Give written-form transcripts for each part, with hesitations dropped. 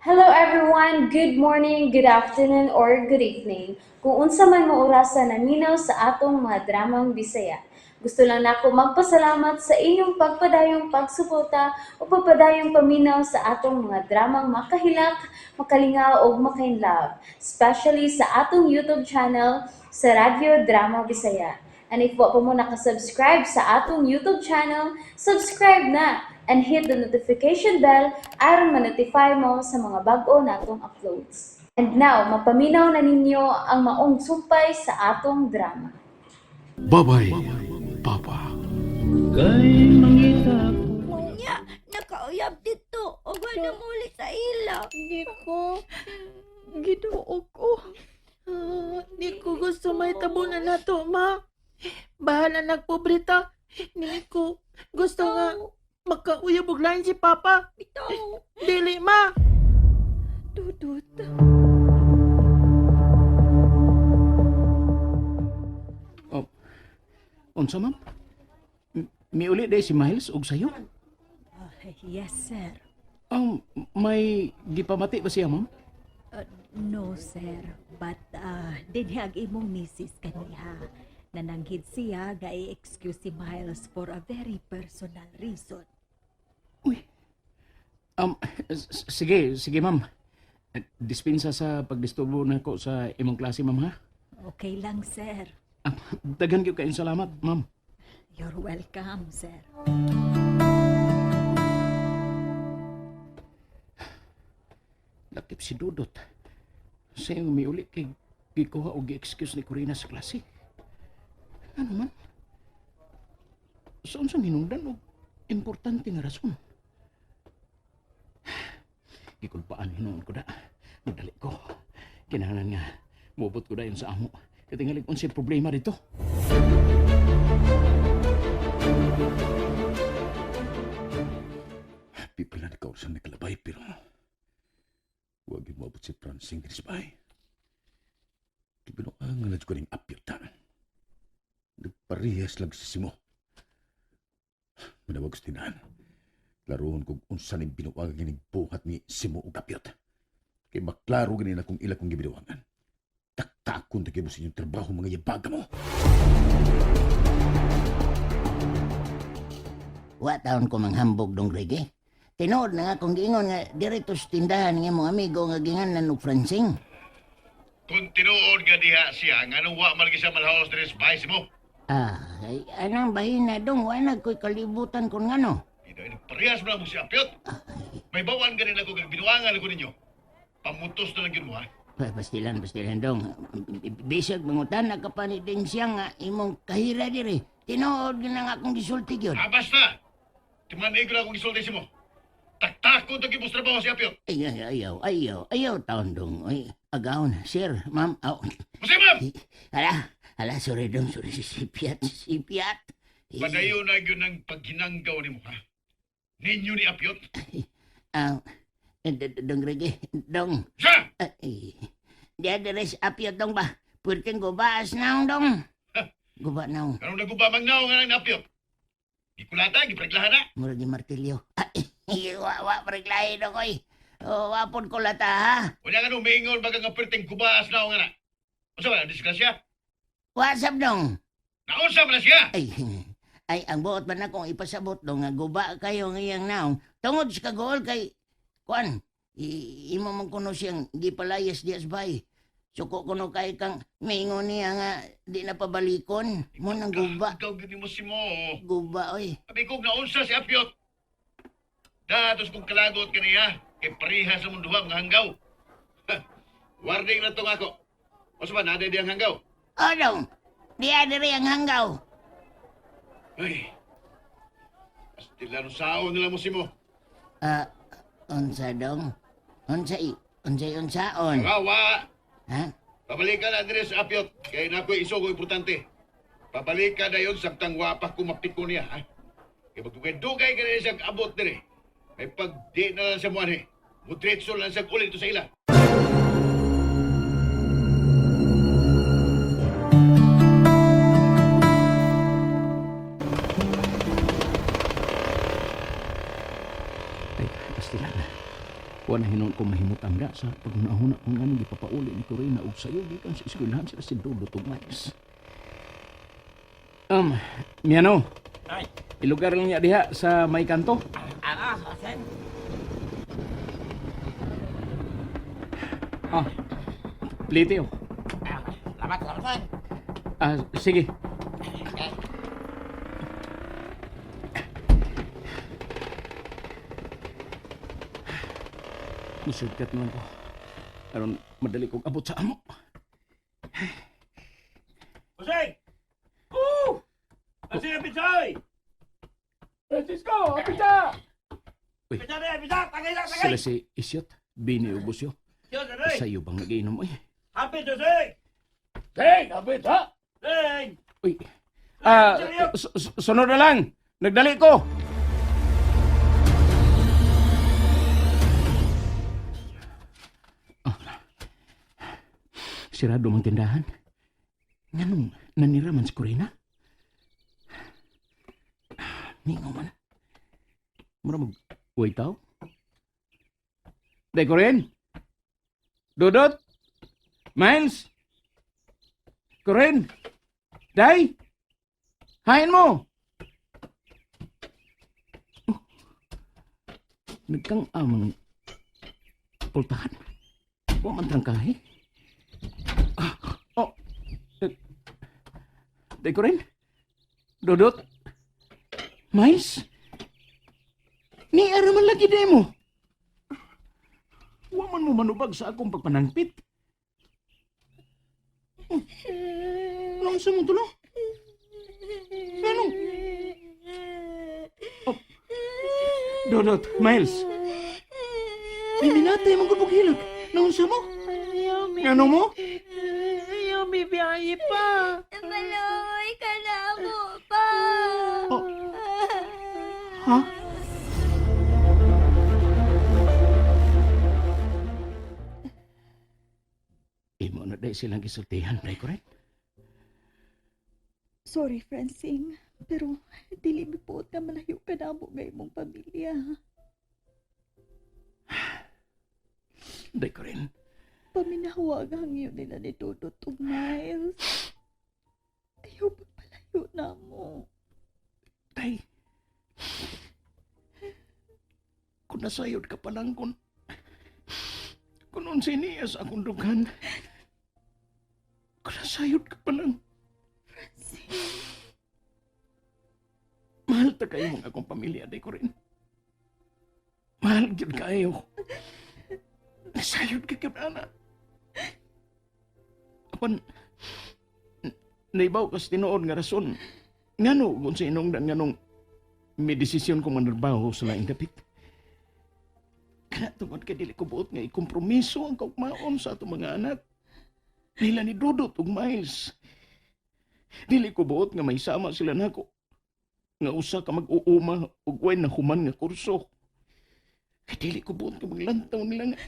Hello everyone! Good morning, good afternoon, or good evening. Kung unsa man mo orasa naminaw sa atong mga dramang Bisaya. Gusto lang nako magpasalamat sa inyong pagpadayong pagsuporta o pagpadayong paminaw sa atong mga dramang makahilak, makalingaw ug makainlove, especially sa atong YouTube channel sa Radyo Drama Bisaya. And if wa pa mo nakasubscribe sa atong YouTube channel, subscribe na and hit the notification bell aron ma-notify mo sa mga bag-o natong uploads. And now, mapaminaw na ninyo ang maong sumpay sa atong drama. Babay, Papa. Maunya, nakauyab dito. O wala muli sa ila. Hindi ko. Ginoo ko. Ah, di ko gusto may tabunan na to, ma. Bahala nagpobrita. Hindi ko gusto nga makauyab og lain si Papa. Bitaw. Dili, ma. Dudut. Oh, unsa, ma'am? Miuli day si Miles og sayo? Yes, sir. May gipamati ba siya, ma'am? No, sir. But, dinhi ang imong misis kaniha. Nananghid siya nga i-excuse si Miles for a very personal reason. Uy. Sige, sige, ma'am. Dispensa sa pagdisturbo nako sa imong klase, ma'am, ha? Okay lang, sir. Ah, daghan gyud kayong salamat, ma'am. You're welcome, sir. Lakip si Dudot. Sa iyong miuli kay gikuha og gi-excuse ni Corina sa klase. Ano man? Sa unsang hinungdan og importante nga rason? Gikulpaan hinuon ko da. Nagdali ko. Kinahanglan nga mubot ko dayon sa amo. Katingalig unsay problema dito. Pipila na kaurasan nagkalabay pero huwag yung maabot si Francine Grisbay. Kibinuangan na ko ning apyota. Nagparehas lang sa simo. Manawag sa tinaan. Klaroon kung unsa ning binuangan ning buhat ni Simo ug apyot. Kay maklaro gani na kung ila kong gibinuangan. Taktakon ta kay mo sa inyong trabaho, mga yabaga mo. Wa taon ko manghambog dong Greg eh. Tinuod na nga kung giingon nga diretso sa tindahan ng imong amigo nga ginganan og Francing. Kung tinuod nga diha siya, nganong wa man lagi siya malhaos diri sa bahay mo. Ah, ay, anang bahina dong, wa na ko'y kalibutan kun ngano. Ito ay nagparehas mo lang mo si Apyot. May bawan ganin ako kag binuangan ako ninyo. Pamutos na lang yun mo, ha? Pastilan, pastilan dong. Bisag mangutan na ka pa ni ding siya nga imong kahira diri. Tinuod gyud na nga akong gisulti gyud. Ah, basta! Timanig ko lang akong isulti si mo. Taktakon to gibus trabaho si Apyot. Ay, ay, ayaw, ayaw, ayaw taon dong. Ay, agawon, sir, ma'am, aw. Kasi ma'am! Hala, hala, sorry dong, sorry, sipiat, sipiat. Eh, Padayon na yun ang paghinanggaw ni mo, ha? Ninyo ni Apyot? Ah, dong Rege, dong. Siya! Ay, di adres apyo dong ba? Pwerdeng gubaas naong dong. Guba naong. Anong naguba mang naong nga nang Apyot? Gikulata, gipreglahan na. Murag ni martilyo. Ay, wa, wa, preglahe dong oy. Oh, wapon ko lata ha. Wala nga nung maingon baga nga perting gubaas naong nga na. Unsa ba, disgrasya? What's up dong? Naunsa man na siya? Ay, ay, ang buot man akong ipasabot dong nga guba kayo ngayang naong. Tungod sa kagool kay, kuan, imo man kuno siyang gipalayas dias bay. Suko kuno kay kang maingon niya nga di na pabalikon. Mo nang guba. Ikaw gini mo si mo. Guba oy. Sabi ko, naunsa si Apyot. Datos kong kalagot kaniya, kay pareha sa mundo mga hanggaw. Ha, warning na tong ako. O sa ba, naday di ang hanggaw. O dong, diya diri ang hanggaw. Ay, pastila no sao nila mo si mo. Ah, unsa dong? Unsa i? Unsa unsaon? Kawa, Ha? pabalik ka na dire sa Apyot, kay na ako'y isugo importante. Pabalik ka dayon samtang wa pa ko mapiko niya, ha? Kay magdugay-dugay ka na siyang abot dire. Ay pag di na lang siya muanhi, mutritso lang siya ulit ito sa ila. Ay, pastilan. Wa na hinuon ko mahimutang da sa paghunahuna kung anong gipapauli ni Corina og sayo gikan sa eskwelahan sila si Dudot ug Miles. Miano. Ay. Ilugar lang niya diha sa may kanto. Ara, sir. Ah, plite oh. Salamat, salamat, sir. Ah, sige. Musulkat naman ko. Aron madali kong abot sa amo. Jose! Oh! Asi Pichay! Francisco, apita! Pichay na, pichay! Tagay na, tagay! Sila si Isyot, Bini ug Busyo. Diyos, aray! Sa iyo bang nagiinom oy? Happy, Jose! Hey, apit ha! Hey! Uy. Ah, sunod na lang. Nagdali ko. Ah. Sirado mang tindahan. Nganong nanira man si Corina? Mingaw man. Mura mag uy tao. Day Corin. Dudot. Miles. Corin. Day. Hain mo! Oh. Nagkang amang pultahan. Wa man trangkahe. Ah, oh. Eh, Day ko rin. Dodot. Miles. Ni ara man lagi demo. Wa man mo manubag sa akong pagpanangpit. Oh. Anong sa mo tulo? Ano? Oh. Dodot, Miles. May minatay mong gubog hilag. Naunsa mo? Ayaw, mi. Ano mo? Ayaw, mi biyahe pa. Maloy ka na mo pa. Oh. Ha? Imo na dahil silang gisultihan, day ko rin. Sorry, Francine, pero dili mi puot nga malayo ka na mo nga imong pamilya. Day ko rin. Paminahuwag ang yun nila ni Dudot ug Miles. Ayaw pagpalayo na mo. Tay. Kung nasayod ka pa lang, kung unsay niya sa akong dughan, kung nasayod ka pa lang, mahal ta kayo mga akong pamilya, day ko rin. Mahal gyud kayo. Nasayod ka gyud, ana. Apan, naibaw kas tinuod nga rason. Ngano kung sa inong dan nganong may desisyon kong manarbaho sa laing dapit. Kana tungod kay dili ko buot nga ikompromiso ang kaugmaon sa atong mga anak. Nila ni Dudot ug Miles. Dili ko buot nga may sama sila nako. Nga usa ka mag-uuma ug way na human nga kurso. Kay dili ko buot nga maglantaw nila nga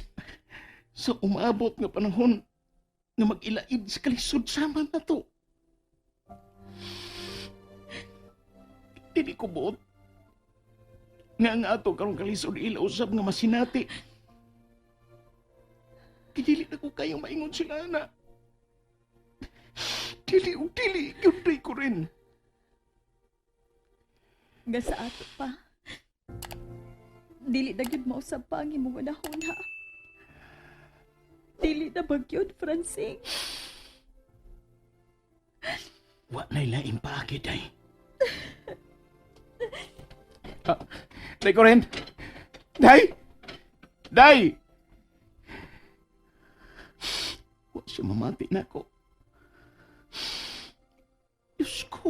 sa umaabot nga panahon nga mag-ilaid sa kalisod sama nato. Dili ko buot nga ang ato karong kalisod ila usab nga masinati. Kay dili na ko kayong maingon sila na. Dili ug dili, gyud ko rin. Nga sa ato pa. Dili na gyud mausab pa ang imong unahuna. Dili na ba gyud, Francine? Wa na'y laing paagi, day. Ah, day ko rin. Day! Day! Wa siya mamati na ako. Diyos ko.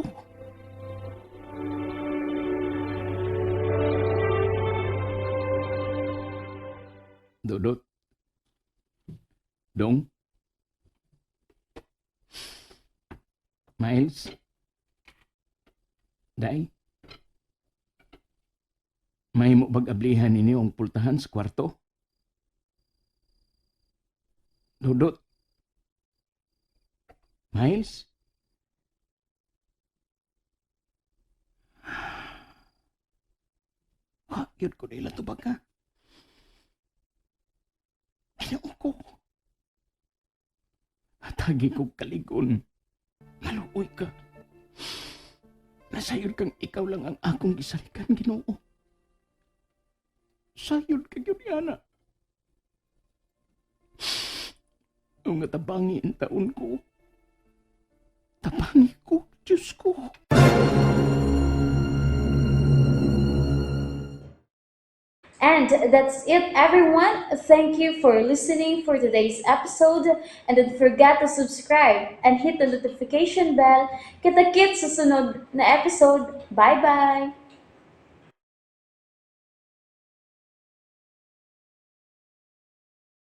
Dodot. Dong. Miles? Day? May mo bag ablihan ninyo ang pultahan sa kwarto? Dudot? Miles? Wa, yun ko nila tubag ka. Ginoo ko. Hatagi ko kaligon. Maluoy ka. Nasayod kang ikaw lang ang akong gisalikan, Ginoo. Sayod ka gyud ana. Ang nga tabangi ang taon ko. Tabangi ko, Diyos ko. And that's it, everyone. Thank you for listening for today's episode. And don't forget to subscribe and hit the notification bell. Kita-kits sa sunod na episode. Bye-bye!